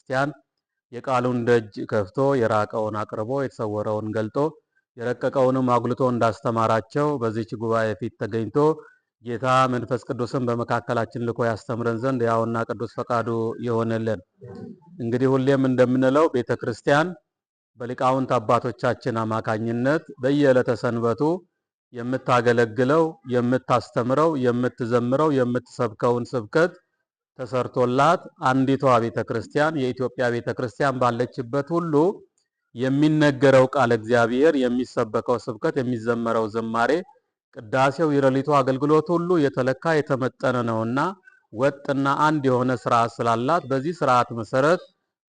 ክርስቲያን የቃሉን ደጅ ከፍቶ የራቀውን አቅርቦ የተሰወረውን ገልጦ የረቀቀውንም አጉልቶ እንዳስተማራቸው በዚች ጉባኤ ፊት ተገኝቶ ጌታ መንፈስ ቅዱስን በመካከላችን ልኮ ያስተምረን ዘንድ ያውና ቅዱስ ፈቃዱ ይሆንልን። እንግዲህ ሁሌም እንደምንለው ቤተ ክርስቲያን በሊቃውንት አባቶቻችን አማካኝነት በየዕለተ ሰንበቱ የምታገለግለው፣ የምታስተምረው፣ የምትዘምረው፣ የምትሰብከውን ስብከት ተሰርቶላት አንዲቷ ቤተ ክርስቲያን የኢትዮጵያ ቤተ ክርስቲያን ባለችበት ሁሉ የሚነገረው ቃል እግዚአብሔር፣ የሚሰበከው ስብከት፣ የሚዘመረው ዝማሬ፣ ቅዳሴው፣ የሌሊቱ አገልግሎት ሁሉ የተለካ የተመጠነ ነውና ወጥና አንድ የሆነ ስርዓት ስላላት በዚህ ስርዓት መሰረት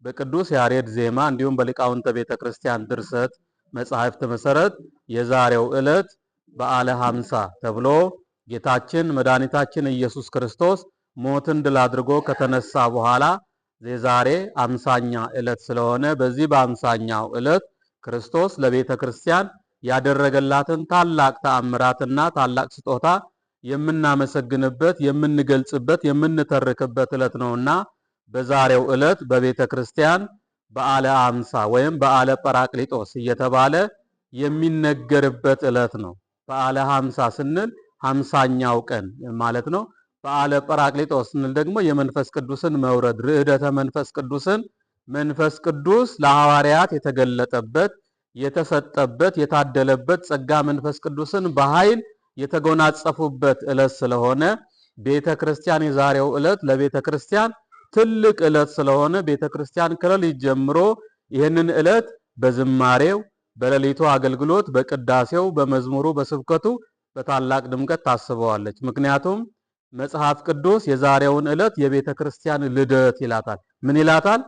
በቅዱስ ያሬድ ዜማ እንዲሁም በሊቃውንተ ቤተ ክርስቲያን ድርሰት መጻሕፍት መሰረት የዛሬው ዕለት በዓለ ሀምሳ ተብሎ ጌታችን መድኃኒታችን ኢየሱስ ክርስቶስ ሞትን ድል አድርጎ ከተነሳ በኋላ የዛሬ 50ኛ ዕለት ስለሆነ በዚህ በ50ኛው ዕለት ክርስቶስ ለቤተ ክርስቲያን ያደረገላትን ታላቅ ተአምራትና ታላቅ ስጦታ የምናመሰግንበት፣ የምንገልጽበት፣ የምንተርክበት ዕለት ነውና በዛሬው ዕለት በቤተ ክርስቲያን በዓለ 50 ወይም በዓለ ጰራቅሊጦስ እየተባለ የሚነገርበት ዕለት ነው። በዓለ 50 ስንል 50ኛው ቀን ማለት ነው። በዓለ ጰራቅሊጦስ ስንል ደግሞ የመንፈስ ቅዱስን መውረድ ርዕደተ መንፈስ ቅዱስን መንፈስ ቅዱስ ለሐዋርያት የተገለጠበት የተሰጠበት የታደለበት ጸጋ መንፈስ ቅዱስን በኃይል የተጎናጸፉበት ዕለት ስለሆነ ቤተ ክርስቲያን የዛሬው ዕለት ለቤተ ክርስቲያን ትልቅ ዕለት ስለሆነ ቤተ ክርስቲያን ከሌሊት ጀምሮ ይህንን ዕለት በዝማሬው፣ በሌሊቱ አገልግሎት፣ በቅዳሴው፣ በመዝሙሩ፣ በስብከቱ በታላቅ ድምቀት ታስበዋለች። ምክንያቱም መጽሐፍ ቅዱስ የዛሬውን ዕለት የቤተ ክርስቲያን ልደት ይላታል። ምን ይላታል?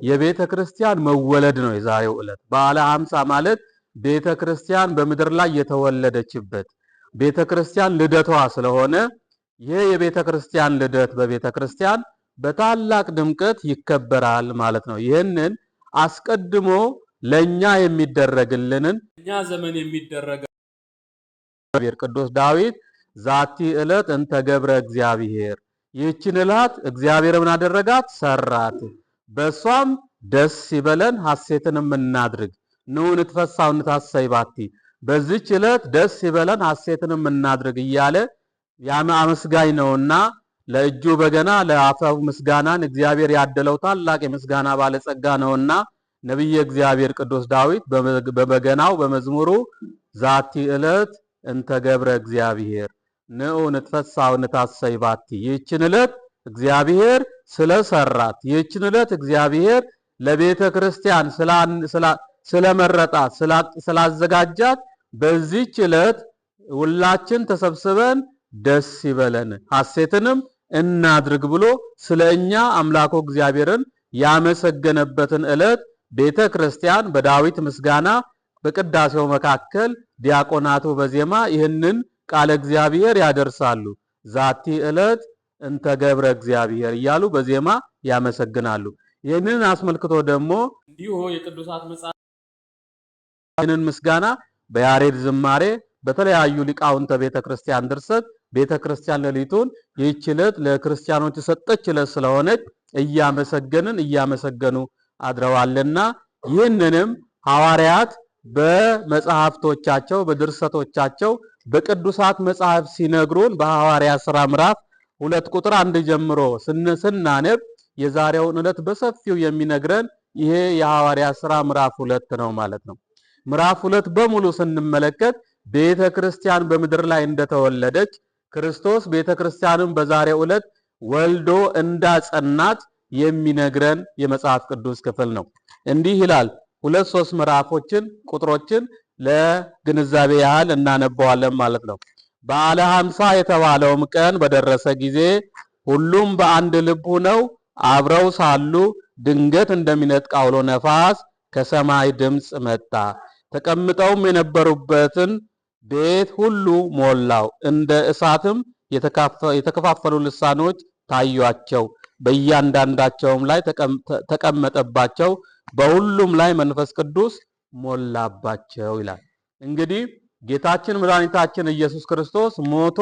የቤተ ክርስቲያን መወለድ ነው የዛሬው ዕለት። በዓለ 50 ማለት ቤተ ክርስቲያን በምድር ላይ የተወለደችበት ቤተ ክርስቲያን ልደቷ ስለሆነ ይህ የቤተ ክርስቲያን ልደት በቤተ ክርስቲያን በታላቅ ድምቀት ይከበራል ማለት ነው። ይህንን አስቀድሞ ለኛ የሚደረግልንን እኛ ዘመን የሚደረገ ቅዱስ ዳዊት ዛቲ ዕለት እንተ ገብረ እግዚአብሔር፣ ይህችን ዕለት እግዚአብሔር ምን አደረጋት? ሰራት። በሷም ደስ ይበለን ሐሴትንም እናድርግ። ንዑ ንትፈሳው ንታሰይ ባቲ፣ በዚች ዕለት ደስ ይበለን ሐሴትንም እናድርግ እያለ ያም አመስጋኝ ነውና ለእጁ በገና ለአፈው ምስጋናን እግዚአብሔር ያደለው ታላቅ የምስጋና ባለጸጋ ነውና ነቢየ እግዚአብሔር ቅዱስ ዳዊት በበገናው በመዝሙሩ ዛቲ ዕለት እንተ ገብረ እግዚአብሔር ንዑ ንትፈሳው ንታሰይ ባቲ፣ ይህችን ዕለት እግዚአብሔር ስለሰራት፣ ይህችን ዕለት እግዚአብሔር ለቤተ ክርስቲያን ስለመረጣት ስላዘጋጃት በዚህች ዕለት ሁላችን ተሰብስበን ደስ ይበለን ሐሴትንም እናድርግ ብሎ ስለ እኛ አምላኮ እግዚአብሔርን ያመሰገነበትን ዕለት ቤተ ክርስቲያን በዳዊት ምስጋና በቅዳሴው መካከል ዲያቆናቱ በዜማ ይህንን ቃለ እግዚአብሔር ያደርሳሉ። ዛቲ ዕለት እንተ ገብረ እግዚአብሔር እያሉ በዜማ ያመሰግናሉ። ይህንን አስመልክቶ ደግሞ እንዲሁ የቅዱሳት መጽሐፍ ይህንን ምስጋና በያሬድ ዝማሬ በተለያዩ ሊቃውንተ ቤተ ክርስቲያን ድርሰት ቤተ ክርስቲያን ሌሊቱን ይህች ዕለት ለክርስቲያኖች የሰጠች ዕለት ስለሆነች እያመሰገንን እያመሰገኑ አድረዋልና ይህንንም ሐዋርያት በመጽሐፍቶቻቸው በድርሰቶቻቸው በቅዱሳት መጽሐፍ ሲነግሩን በሐዋርያት ሥራ ምዕራፍ 2 ቁጥር 1 ጀምሮ ስናነብ የዛሬውን ዕለት በሰፊው የሚነግረን ይሄ የሐዋርያት ሥራ ምዕራፍ 2 ነው ማለት ነው። ምዕራፍ 2 በሙሉ ስንመለከት ቤተ ክርስቲያን በምድር ላይ እንደተወለደች ክርስቶስ ቤተ ክርስቲያንን በዛሬው ዕለት ወልዶ እንዳጸናት የሚነግረን የመጽሐፍ ቅዱስ ክፍል ነው። እንዲህ ይላል። ሁለት ሶስት ምዕራፎችን ቁጥሮችን ለግንዛቤ ያህል እናነበዋለን ማለት ነው። በዓለ 50 የተባለውም ቀን በደረሰ ጊዜ ሁሉም በአንድ ልብ ሆነው አብረው ሳሉ ድንገት እንደሚነጥቅ አውሎ ነፋስ ከሰማይ ድምፅ መጣ። ተቀምጠውም የነበሩበትን ቤት ሁሉ ሞላው። እንደ እሳትም የተከፋፈሉ ልሳኖች ታዩአቸው፣ በእያንዳንዳቸውም ላይ ተቀመጠባቸው። በሁሉም ላይ መንፈስ ቅዱስ ሞላባቸው ይላል። እንግዲህ ጌታችን መድኃኒታችን ኢየሱስ ክርስቶስ ሞቶ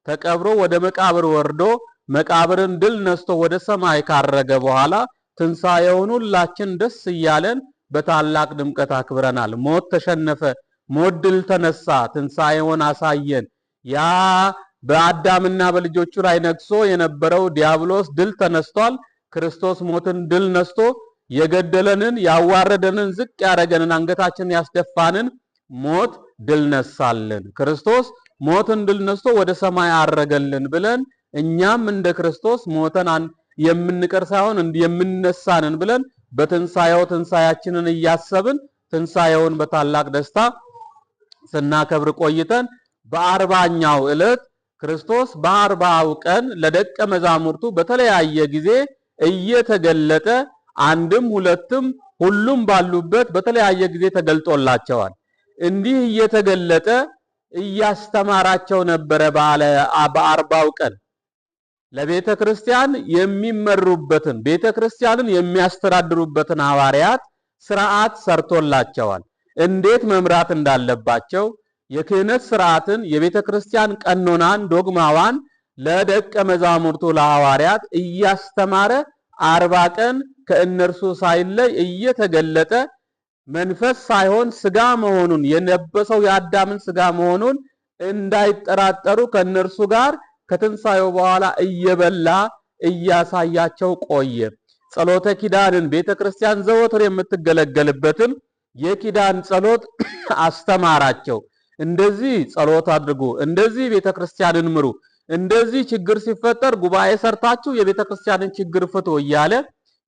ተቀብሮ ወደ መቃብር ወርዶ መቃብርን ድል ነስቶ ወደ ሰማይ ካረገ በኋላ ትንሣኤውን ሁላችን ደስ እያለን በታላቅ ድምቀት አክብረናል። ሞት ተሸነፈ፣ ሞት ድል ተነሳ፣ ትንሣኤውን አሳየን። ያ በአዳምና በልጆቹ ላይ ነግሶ የነበረው ዲያብሎስ ድል ተነስቷል። ክርስቶስ ሞትን ድል ነስቶ የገደለንን፣ ያዋረደንን፣ ዝቅ ያደረገንን፣ አንገታችንን ያስደፋንን ሞት ድል ነሳልን። ክርስቶስ ሞትን ድል ነስቶ ወደ ሰማይ አረገልን ብለን እኛም እንደ ክርስቶስ ሞተን የምንቀር ሳይሆን የምንነሳንን ብለን በትንሣኤው ትንሣያችንን እያሰብን ትንሣኤውን በታላቅ ደስታ ስናከብር ቆይተን በ40ኛው ዕለት ክርስቶስ በ40ው ቀን ለደቀ መዛሙርቱ በተለያየ ጊዜ እየተገለጠ አንድም ሁለትም ሁሉም ባሉበት በተለያየ ጊዜ ተገልጦላቸዋል። እንዲህ እየተገለጠ እያስተማራቸው ነበረ። በ40ው ቀን ለቤተ ክርስቲያን የሚመሩበትን ቤተ ክርስቲያንን የሚያስተዳድሩበትን ሐዋርያት ስርዓት ሰርቶላቸዋል። እንዴት መምራት እንዳለባቸው የክህነት ስርዓትን፣ የቤተ ክርስቲያን ቀኖናን፣ ዶግማዋን ለደቀ መዛሙርቱ ለሐዋርያት እያስተማረ 40 ቀን ከእነርሱ ሳይለይ እየተገለጠ መንፈስ ሳይሆን ስጋ መሆኑን፣ የለበሰው የአዳምን ስጋ መሆኑን እንዳይጠራጠሩ ከእነርሱ ጋር ከትንሣኤው በኋላ እየበላ እያሳያቸው ቆየ። ጸሎተ ኪዳንን፣ ቤተ ክርስቲያን ዘወትር የምትገለገልበትን የኪዳን ጸሎት አስተማራቸው። እንደዚህ ጸሎት አድርጉ፣ እንደዚህ ቤተ ክርስቲያንን ምሩ፣ እንደዚህ ችግር ሲፈጠር ጉባኤ ሰርታችሁ የቤተ ክርስቲያንን ችግር ፍቱ እያለ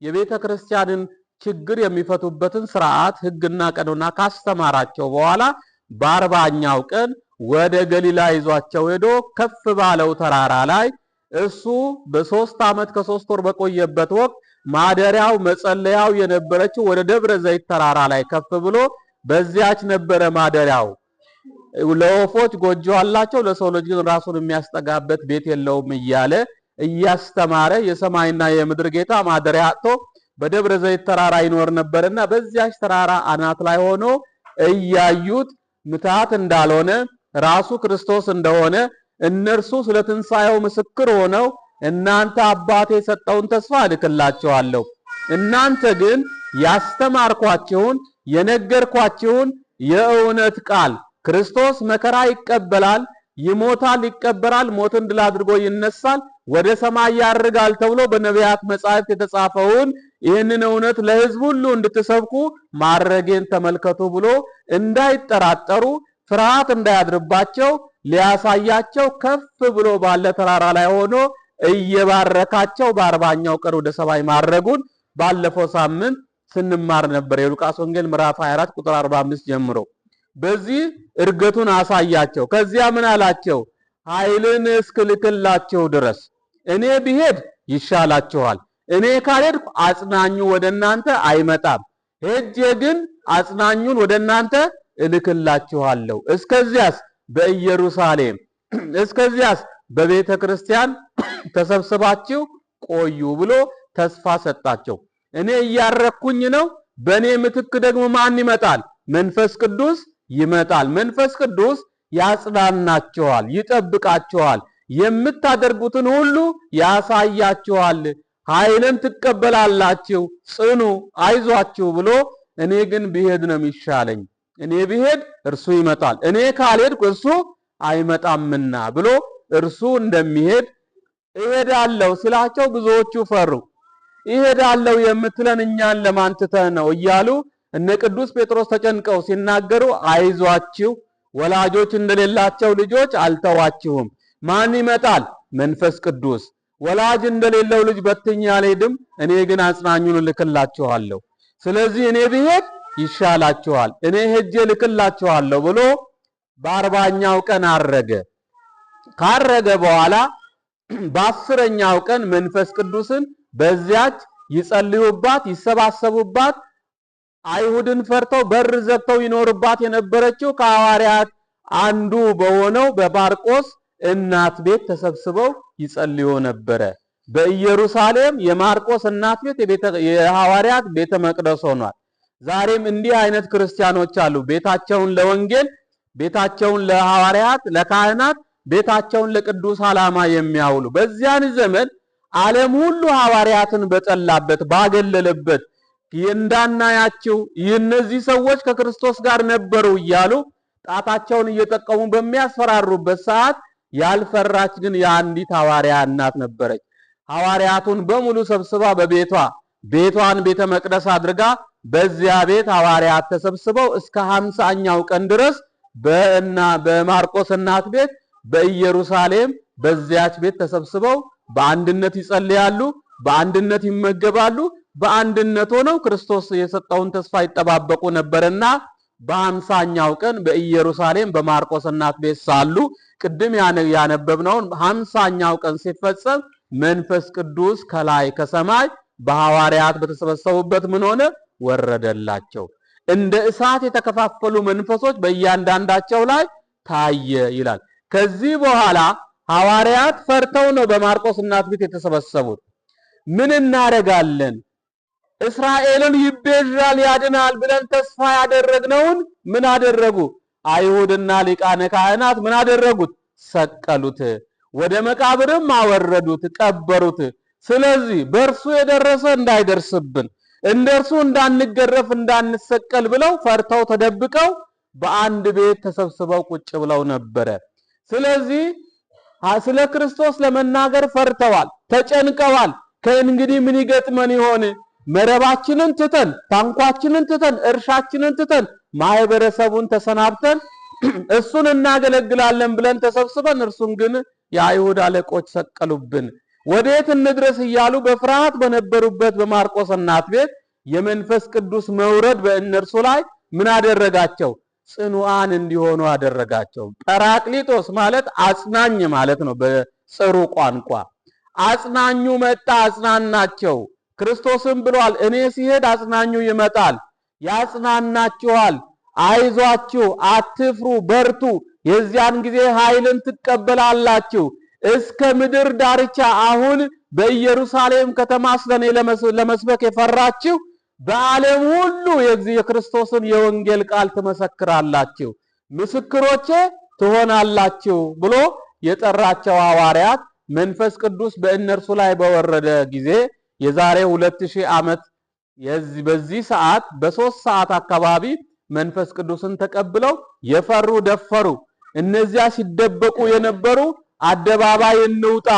የቤተ ክርስቲያንን ችግር የሚፈቱበትን ስርዓት፣ ሕግና ቀኖና ካስተማራቸው በኋላ በ40ኛው ቀን ወደ ገሊላ ይዟቸው ሄዶ ከፍ ባለው ተራራ ላይ እሱ በ3 ዓመት ከ3 ወር በቆየበት ወቅት ማደሪያው መጸለያው የነበረችው ወደ ደብረ ዘይት ተራራ ላይ ከፍ ብሎ በዚያች ነበረ ማደሪያው። ለወፎች ጎጆ አላቸው፣ ለሰው ልጅ ግን ራሱን የሚያስጠጋበት ቤት የለውም እያለ እያስተማረ የሰማይና የምድር ጌታ ማደሪያ አጥቶ በደብረ ዘይት ተራራ ይኖር ነበርና በዚያች ተራራ አናት ላይ ሆኖ እያዩት ምትሃት እንዳልሆነ፣ ራሱ ክርስቶስ እንደሆነ፣ እነርሱ ስለ ትንሣኤው ምስክር ሆነው እናንተ አባቴ የሰጠውን ተስፋ እልክላችኋለሁ፣ እናንተ ግን ያስተማርኳችሁን የነገርኳችሁን የእውነት ቃል ክርስቶስ መከራ ይቀበላል፣ ይሞታል፣ ይቀበራል፣ ሞትን ድል አድርጎ ይነሳል፣ ወደ ሰማይ ያርጋል ተብሎ በነቢያት መጻሕፍት የተጻፈውን ይህንን እውነት ለሕዝብ ሁሉ እንድትሰብኩ ማድረጌን ተመልከቱ ብሎ እንዳይጠራጠሩ፣ ፍርሃት እንዳያድርባቸው ሊያሳያቸው ከፍ ብሎ ባለ ተራራ ላይ ሆኖ እየባረካቸው በ40ኛው ቀን ወደ ሰማይ ማረጉን ባለፈው ሳምንት ስንማር ነበር። የሉቃስ ወንጌል ምዕራፍ 24 ቁጥር 45 ጀምሮ በዚህ እርገቱን አሳያቸው። ከዚያ ምን አላቸው? ኃይልን እስክልክላቸው ድረስ እኔ ብሄድ ይሻላችኋል። እኔ ካልሄድኩ አጽናኙ ወደ እናንተ አይመጣም። ሄጄ ግን አጽናኙን ወደ እናንተ እልክላችኋለሁ። እስከዚያስ በኢየሩሳሌም፣ እስከዚያስ በቤተ ክርስቲያን ተሰብስባችሁ ቆዩ ብሎ ተስፋ ሰጣቸው። እኔ እያረኩኝ ነው። በእኔ ምትክ ደግሞ ማን ይመጣል? መንፈስ ቅዱስ ይመጣል። መንፈስ ቅዱስ ያጽናናችኋል፣ ይጠብቃችኋል፣ የምታደርጉትን ሁሉ ያሳያችኋል። ኃይልን ትቀበላላችሁ፣ ጽኑ፣ አይዟችሁ ብሎ እኔ ግን ብሄድ ነው የሚሻለኝ፣ እኔ ብሄድ እርሱ ይመጣል፣ እኔ ካልሄድኩ እርሱ አይመጣምና ብሎ እርሱ እንደሚሄድ እሄዳለሁ ሲላቸው ብዙዎቹ ፈሩ። እሄዳለሁ የምትለን እኛን ለማን ትተህ ነው እያሉ እነ ቅዱስ ጴጥሮስ ተጨንቀው ሲናገሩ አይዟችሁ፣ ወላጆች እንደሌላቸው ልጆች አልተዋችሁም። ማን ይመጣል? መንፈስ ቅዱስ። ወላጅ እንደሌለው ልጅ በትኜ አልሄድም፣ እኔ ግን አጽናኙን እልክላችኋለሁ። ስለዚህ እኔ ብሄድ ይሻላችኋል፣ እኔ ሄጄ እልክላችኋለሁ ብሎ በ40ኛው ቀን አረገ። ካረገ በኋላ በ10ኛው ቀን መንፈስ ቅዱስን በዚያች ይጸልዩባት፣ ይሰባሰቡባት፣ አይሁድን ፈርተው በር ዘግተው ይኖርባት የነበረችው ከሐዋርያት አንዱ በሆነው በማርቆስ እናት ቤት ተሰብስበው ይጸልዩ ነበረ። በኢየሩሳሌም የማርቆስ እናት ቤት የሐዋርያት ቤተ መቅደስ ሆኗል። ዛሬም እንዲህ አይነት ክርስቲያኖች አሉ። ቤታቸውን ለወንጌል፣ ቤታቸውን ለሐዋርያት፣ ለካህናት፣ ቤታቸውን ለቅዱስ ዓላማ የሚያውሉ። በዚያን ዘመን ዓለም ሁሉ ሐዋርያትን በጠላበት ባገለለበት እንዳናያቸው እነዚህ ሰዎች ከክርስቶስ ጋር ነበሩ እያሉ ጣታቸውን እየጠቀሙ በሚያስፈራሩበት ሰዓት ያልፈራች ግን የአንዲት ሐዋርያ እናት ነበረች። ሐዋርያቱን በሙሉ ሰብስባ በቤቷ ቤቷን ቤተ መቅደስ አድርጋ በዚያ ቤት ሐዋርያት ተሰብስበው እስከ 50ኛው ቀን ድረስ በእና በማርቆስ እናት ቤት በኢየሩሳሌም በዚያች ቤት ተሰብስበው በአንድነት ይጸልያሉ፣ በአንድነት ይመገባሉ፣ በአንድነት ሆነው ክርስቶስ የሰጠውን ተስፋ ይጠባበቁ ነበርና በ50ኛው ቀን በኢየሩሳሌም በማርቆስ እናት ቤት ሳሉ ቅድም ያነበብነውን 50ኛው ቀን ሲፈጸም መንፈስ ቅዱስ ከላይ ከሰማይ በሐዋርያት በተሰበሰቡበት ምን ሆነ? ወረደላቸው። እንደ እሳት የተከፋፈሉ መንፈሶች በእያንዳንዳቸው ላይ ታየ ይላል። ከዚህ በኋላ ሐዋርያት ፈርተው ነው በማርቆስ እናት ቤት የተሰበሰቡት። ምን እናደርጋለን? እስራኤልን ይቤዣል ያድናል ብለን ተስፋ ያደረግነውን ምን አደረጉ? አይሁድና ሊቃነ ካህናት ምን አደረጉት? ሰቀሉት፣ ወደ መቃብርም አወረዱት፣ ቀበሩት። ስለዚህ በእርሱ የደረሰ እንዳይደርስብን እንደ እርሱ እንዳንገረፍ እንዳንሰቀል ብለው ፈርተው ተደብቀው በአንድ ቤት ተሰብስበው ቁጭ ብለው ነበረ። ስለዚህ ስለ ክርስቶስ ለመናገር ፈርተዋል፣ ተጨንቀዋል። ከእንግዲህ ምን ይገጥመን ይሆን? መረባችንን ትተን፣ ታንኳችንን ትተን፣ እርሻችንን ትተን፣ ማህበረሰቡን ተሰናብተን እሱን እናገለግላለን ብለን ተሰብስበን እርሱን ግን የአይሁድ አለቆች ሰቀሉብን። ወዴት እንድረስ እያሉ በፍርሃት በነበሩበት በማርቆስ እናት ቤት የመንፈስ ቅዱስ መውረድ በእነርሱ ላይ ምን አደረጋቸው? ጽኑዓን እንዲሆኑ አደረጋቸው። ጰራቅሊጦስ ማለት አጽናኝ ማለት ነው በጽሩ ቋንቋ። አጽናኙ መጣ፣ አጽናናቸው። ክርስቶስም ብሏል፣ እኔ ሲሄድ አጽናኙ ይመጣል፣ ያጽናናችኋል። አይዟችሁ፣ አትፍሩ፣ በርቱ፣ የዚያን ጊዜ ኃይልን ትቀበላላችሁ እስከ ምድር ዳርቻ። አሁን በኢየሩሳሌም ከተማ ስለኔ ለመስበክ የፈራችሁ በዓለም ሁሉ የዚህ የክርስቶስን የወንጌል ቃል ትመሰክራላችሁ፣ ምስክሮቼ ትሆናላችሁ ብሎ የጠራቸው ሐዋርያት መንፈስ ቅዱስ በእነርሱ ላይ በወረደ ጊዜ የዛሬ 2000 ዓመት በዚህ ሰዓት በ3 ሰዓት አካባቢ መንፈስ ቅዱስን ተቀብለው የፈሩ ደፈሩ። እነዚያ ሲደበቁ የነበሩ አደባባይ እንውጣ፣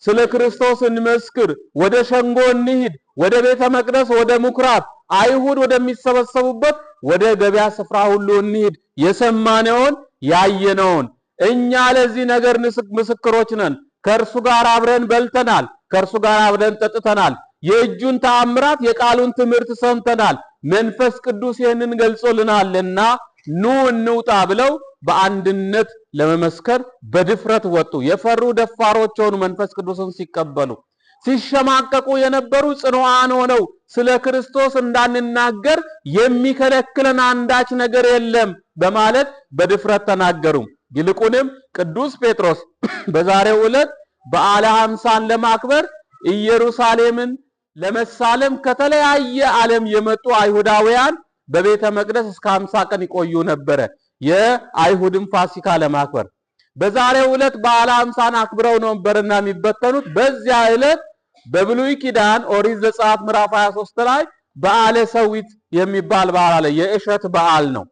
ስለ ክርስቶስ እንመስክር፣ ወደ ሸንጎ እንሂድ፣ ወደ ቤተ መቅደስ፣ ወደ ምኩራብ፣ አይሁድ ወደሚሰበሰቡበት ወደ ገበያ ስፍራ ሁሉ እንሂድ፣ የሰማነውን ያየነውን እኛ ለዚህ ነገር ምስክሮች ነን። ከእርሱ ጋር አብረን በልተናል፣ ከእርሱ ጋር አብረን ጠጥተናል። የእጁን ተአምራት የቃሉን ትምህርት ሰምተናል። መንፈስ ቅዱስ ይህንን ገልጾልናልና ኑ እንውጣ ብለው በአንድነት ለመመስከር በድፍረት ወጡ። የፈሩ ደፋሮች ሆኑ። መንፈስ ቅዱስን ሲቀበሉ ሲሸማቀቁ የነበሩ ጽኑዓን ሆነው ስለ ክርስቶስ እንዳንናገር የሚከለክለን አንዳች ነገር የለም በማለት በድፍረት ተናገሩ። ይልቁንም ቅዱስ ጴጥሮስ በዛሬው ዕለት በዓለ ሃምሳን ለማክበር ኢየሩሳሌምን ለመሳለም ከተለያየ ዓለም የመጡ አይሁዳውያን በቤተ መቅደስ እስከ 50 ቀን ይቆዩ ነበረ፣ የአይሁድን ፋሲካ ለማክበር። በዛሬው ዕለት በዓለ ሃምሳን አክብረው ነበርና የሚበተኑት። በዚያ ዕለት በብሉይ ኪዳን ኦሪት ዘጸአት ምዕራፍ 23 ላይ በዓለ ሰዊት የሚባል በዓል አለ። የእሸት በዓል ነው።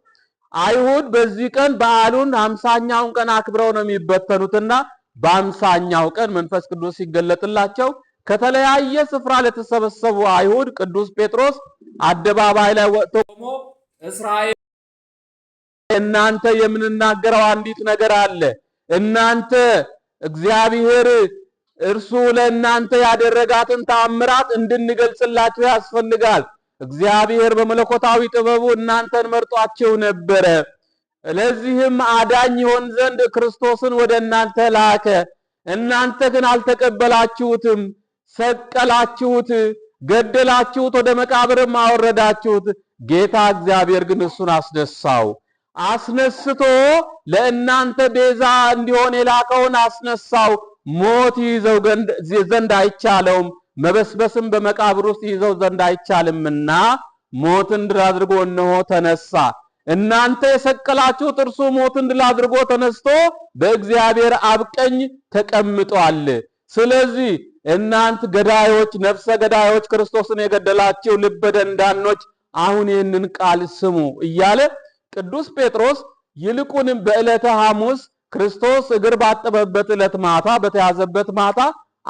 አይሁድ በዚህ ቀን በዓሉን 50ኛውን ቀን አክብረው ነው የሚበተኑትና በ50ኛው ቀን መንፈስ ቅዱስ ሲገለጥላቸው ከተለያየ ስፍራ ለተሰበሰቡ አይሁድ ቅዱስ ጴጥሮስ አደባባይ ላይ ወጥቶ ቆሞ እስራኤል እናንተ የምንናገረው አንዲት ነገር አለ። እናንተ እግዚአብሔር እርሱ ለእናንተ ያደረጋትን ተአምራት እንድንገልጽላችሁ ያስፈልጋል። እግዚአብሔር በመለኮታዊ ጥበቡ እናንተን መርጧችሁ ነበረ። ለዚህም አዳኝ ይሆን ዘንድ ክርስቶስን ወደ እናንተ ላከ። እናንተ ግን አልተቀበላችሁትም፣ ሰቀላችሁት፣ ገደላችሁት፣ ወደ መቃብርም አወረዳችሁት። ጌታ እግዚአብሔር ግን እሱን አስነሳው። አስነስቶ ለእናንተ ቤዛ እንዲሆን የላከውን አስነሳው። ሞት ይዘው ዘንድ አይቻለውም፣ መበስበስም በመቃብር ውስጥ ይዘው ዘንድ አይቻልምና ሞትን ድል አድርጎ እነሆ ተነሳ። እናንተ የሰቀላችሁት እርሱ ሞትን ድል አድርጎ ተነስቶ በእግዚአብሔር አብ ቀኝ ተቀምጧል። ስለዚህ እናንት ገዳዮች፣ ነፍሰ ገዳዮች፣ ክርስቶስን የገደላችሁ ልበ ደንዳኖች አሁን ይህንን ቃል ስሙ እያለ ቅዱስ ጴጥሮስ ይልቁንም በዕለተ ሐሙስ ክርስቶስ እግር ባጠበበት ዕለት ማታ፣ በተያዘበት ማታ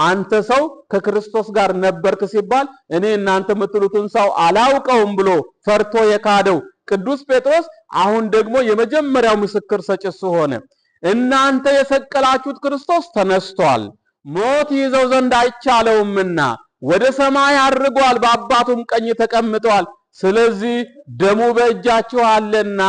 አንተ ሰው ከክርስቶስ ጋር ነበርክ ሲባል እኔ እናንተ የምትሉትን ሰው አላውቀውም ብሎ ፈርቶ የካደው ቅዱስ ጴጥሮስ አሁን ደግሞ የመጀመሪያው ምስክር ሰጪ እሱ ሆነ። እናንተ የሰቀላችሁት ክርስቶስ ተነስቷል፣ ሞት ይዘው ዘንድ አይቻለውምና ወደ ሰማይ አድርጓል፣ በአባቱም ቀኝ ተቀምጧል። ስለዚህ ደሙ በእጃችሁ አለና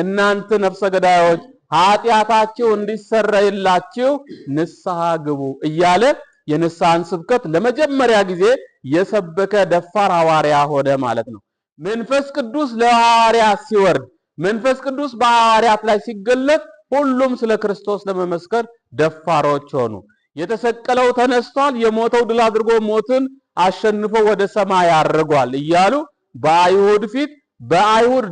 እናንተ ነፍሰ ገዳዮች ኃጢአታችሁ እንዲሰረይላችሁ ንስሐ ግቡ እያለ የንስሐን ስብከት ለመጀመሪያ ጊዜ የሰበከ ደፋር ሐዋርያ ሆነ ማለት ነው። መንፈስ ቅዱስ ለሐዋርያት ሲወርድ፣ መንፈስ ቅዱስ በሐዋርያት ላይ ሲገለጥ ሁሉም ስለ ክርስቶስ ለመመስከር ደፋሮች ሆኑ። የተሰቀለው ተነስቷል፣ የሞተው ድል አድርጎ ሞትን አሸንፎ ወደ ሰማይ አርጓል እያሉ በአይሁድ ፊት፣ በአይሁድ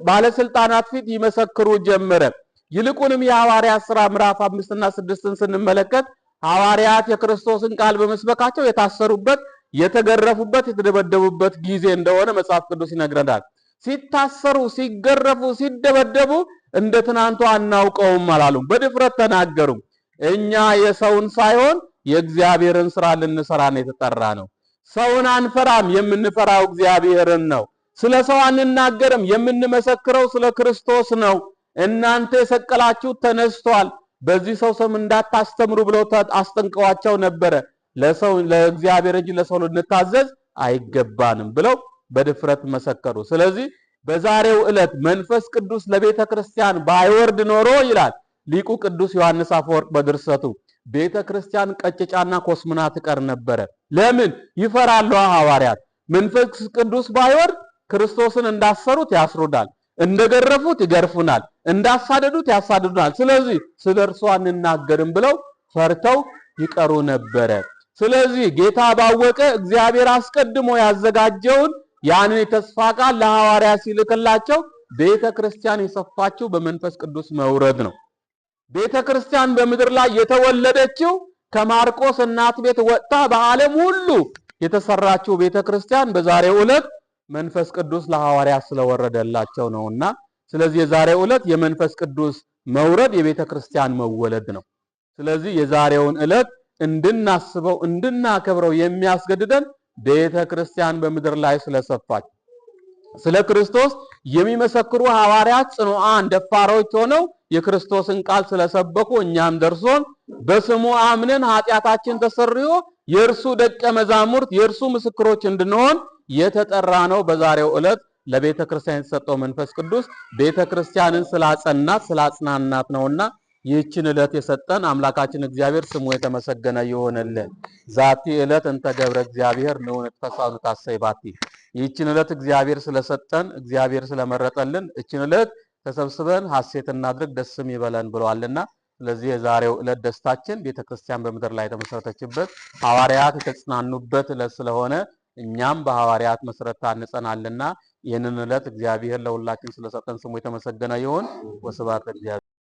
ባለስልጣናት ፊት ይመሰክሩ ጀመረ። ይልቁንም የሐዋርያት ሥራ ምዕራፍ 5ና 6ን ስንመለከት ሐዋርያት የክርስቶስን ቃል በመስበካቸው የታሰሩበት፣ የተገረፉበት፣ የተደበደቡበት ጊዜ እንደሆነ መጽሐፍ ቅዱስ ይነግረናል። ሲታሰሩ፣ ሲገረፉ፣ ሲደበደቡ እንደ ትናንቱ አናውቀውም አላሉም። በድፍረት ተናገሩ። እኛ የሰውን ሳይሆን የእግዚአብሔርን ስራ ልንሰራ ነው የተጠራ ነው። ሰውን አንፈራም፣ የምንፈራው እግዚአብሔርን ነው። ስለ ሰው አንናገርም፣ የምንመሰክረው ስለ ክርስቶስ ነው። እናንተ የሰቀላችሁት ተነስቷል፣ በዚህ ሰው ስም እንዳታስተምሩ ብለው አስጠንቀዋቸው ነበረ። ለሰው ለእግዚአብሔር እንጂ ለሰው ልንታዘዝ አይገባንም ብለው በድፍረት መሰከሩ። ስለዚህ በዛሬው ዕለት መንፈስ ቅዱስ ለቤተ ክርስቲያን ባይወርድ ኖሮ ይላል ሊቁ ቅዱስ ዮሐንስ አፈወርቅ በድርሰቱ፣ ቤተ ክርስቲያን ቀጭጫና ኮስምና ትቀር ነበረ። ለምን ይፈራሉ ሐዋርያት? መንፈስ ቅዱስ ባይወርድ ክርስቶስን እንዳሰሩት ያስሩናል፣ እንደገረፉት ይገርፉናል፣ እንዳሳደዱት ያሳድዱናል። ስለዚህ ስለ እርሱ አንናገርም ብለው ፈርተው ይቀሩ ነበረ። ስለዚህ ጌታ ባወቀ እግዚአብሔር አስቀድሞ ያዘጋጀውን ያንን የተስፋ ቃል ለሐዋርያት ሲልክላቸው ቤተ ክርስቲያን የሰፋችው በመንፈስ ቅዱስ መውረድ ነው። ቤተ ክርስቲያን በምድር ላይ የተወለደችው ከማርቆስ እናት ቤት ወጥታ በዓለም ሁሉ የተሰራችው ቤተ ክርስቲያን በዛሬው ዕለት መንፈስ ቅዱስ ለሐዋርያት ስለወረደላቸው ነውና፣ ስለዚህ የዛሬው ዕለት የመንፈስ ቅዱስ መውረድ የቤተ ክርስቲያን መወለድ ነው። ስለዚህ የዛሬውን ዕለት እንድናስበው እንድናከብረው የሚያስገድደን ቤተ ክርስቲያን በምድር ላይ ስለሰፋች፣ ስለ ክርስቶስ የሚመሰክሩ ሐዋርያት ጽኑዓን ደፋሮች ሆነው የክርስቶስን ቃል ስለሰበኩ እኛም ደርሶን በስሙ አምነን ኃጢአታችን ተሰርዮ የእርሱ ደቀ መዛሙርት የእርሱ ምስክሮች እንድንሆን የተጠራ ነው። በዛሬው ዕለት ለቤተ ክርስቲያን የተሰጠው መንፈስ ቅዱስ ቤተ ክርስቲያንን ስላጸናት ስላጽናናት ነውና ይህችን ዕለት የሰጠን አምላካችን እግዚአብሔር ስሙ የተመሰገነ ይሁንልን። ዛቲ ዕለት እንተ ገብረ እግዚአብሔር ንዑ ንትፈሥሕ ወንታሰይ ባቲ። ይህችን ዕለት እግዚአብሔር ስለሰጠን፣ እግዚአብሔር ስለመረጠልን እችን ዕለት ተሰብስበን ሐሴት እናድርግ ደስም ይበለን ብለዋልና፣ ስለዚህ የዛሬው ዕለት ደስታችን ቤተክርስቲያን በምድር ላይ የተመሰረተችበት፣ ሐዋርያት የተጽናኑበት ዕለት ስለሆነ እኛም በሐዋርያት መሰረት ታንጸናልና ይህንን ዕለት እግዚአብሔር ለሁላችን ስለሰጠን ስሙ የተመሰገነ ይሁን። ወስብሐት ለእግዚአብሔር።